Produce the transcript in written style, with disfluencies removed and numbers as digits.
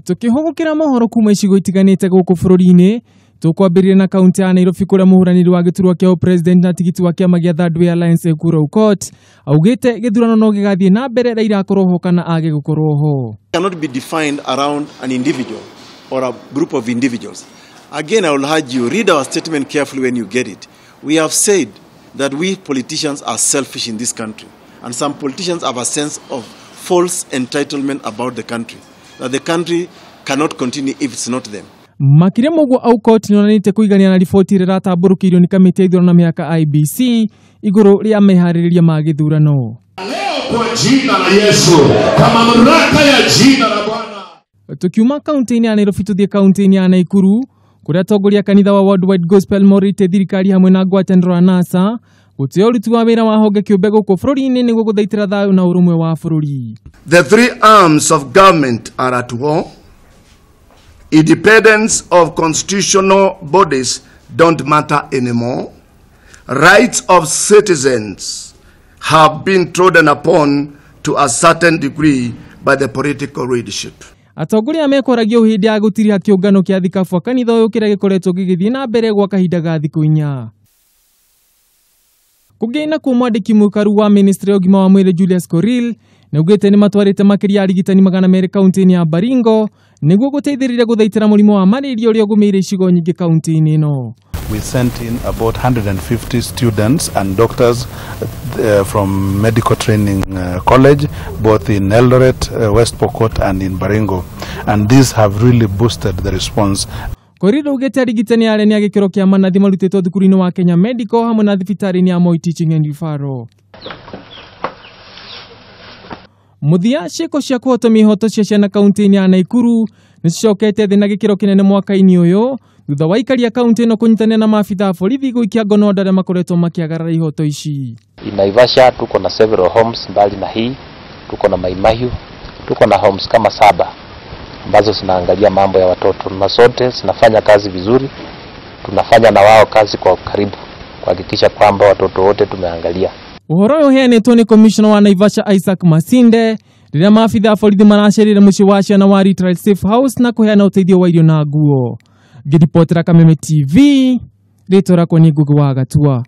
Tukihũgũkĩra mohoro kuma icigo itiganĩte gũkũ bũrũri-inĩ, tũkwambĩrĩria na kaunti ya Nairobi kũrĩa mũhũranĩri wa gĩturwa kĩa ũpresident na tigiti wa kĩama gĩa Third Way Alliance Ekuru Aukot augĩte gĩthurano no gĩgathiĩ na mbere Raila akorwo ho kana age gũkorwo ho. Cannot be defined around an individual or a group of individuals. Again, I will urge you, read our statement carefully when you get it. We have said that we politicians are selfish in this country, and some politicians have a sense of false entitlement about the country, that the country cannot continue if it's not them. Makĩria ma ũguo Aukot nĩonanĩtie kũigania na riboti ĩrĩa ĩratambũrũkĩirio nĩ kamĩtĩ ya ithurano na mĩhaka IEBC igũrũ rĩa meharĩrĩria ma gĩthurano. Leo kwa jina la Yesu, kwa mamlaka ya jina la Bwana. Tukiuma kaunti-inĩ ya Nairobi tuthiĩ kaunti-inĩ ya Nakuru kũrĩa atongoria a kanitha wa Worldwide Gospel morĩtie thirikari hamwe na ngwatanĩro ya NASA gũtĩa ũruti wa wĩra wa honge kĩũmbe gũkũ bũrũri-inĩ nĩguo gũthaitĩra thayũ na ũrũmwe wa bũrũri. The three arms of government are at war. Independence of constitutional bodies don't matter anymore. Rights of citizens have been trodden upon to a certain degree by the political leadership. Atongoria mekwaragia ũũ hĩndĩ ya gũtiriha kĩũngano kĩa thikabu a kanitha ũyũ kĩrĩa gĩkoretwo gĩgĩthiĩ na mbere gwa kahinda ga thikũ inya. Kũngĩ nakuo mwandĩki mũkaru wa ministry ya ũgima wa mwĩrĩ Julius Korir nĩaugĩte nĩ matwarĩte makĩria ya arigitani 200 kaunti-inĩ ya Baringo nĩguo gũteithĩrĩria gũthaitĩra mũrimũ wa malaria ũrĩa ũgũmĩire icigo nyingĩ kaunti-inĩ ĩno. We sent in about 150 students and doctors from medical training college, both in Eldoret, West Pokot and in Baringo. And these have really boosted the response. Korir augĩte arigitani arĩa nĩ a gĩkĩro kĩa manathi marutĩtwo thukuru-inĩ wa Kenya Medical hamwe na thibitarĩ-inĩ ya Moi Teaching and Referral. Mũthia, ciĩko cia kũhotomia ihoto cia ciana kaunti-inĩ ya Nakuru nĩ cicokete thĩ na gĩkĩro kĩnene mwaka-inĩ ũyũ thutha wa aikari a kaunti ĩno kũnyitanĩra na maabitha a borithi gũikia ngono andũ arĩa makoretwo makĩagarara ihoto ici. In Naivasha tuko na several homes, mbali na hii tuko na Maimahiu, tuko na homes kama 7 ambazo zinaangalia mambo ya watoto na zote zinafanya kazi vizuri. Tunafanya na wao kazi kwa karibu kuhakikisha kwamba watoto wote tumeangalia. Ũhoro ũyũ ũheanĩtwo nĩ Commissioner wa Naivasha Isaac Masinde rĩrĩa maabitha a borithi maracerire mũciĩ wa ciana wa Retrial Safe House na kũheana ũteithio wa irio na nguo. Ngĩribotera Kameme TV, rĩtwa rĩakwa nĩ Ngugi wa Gatua.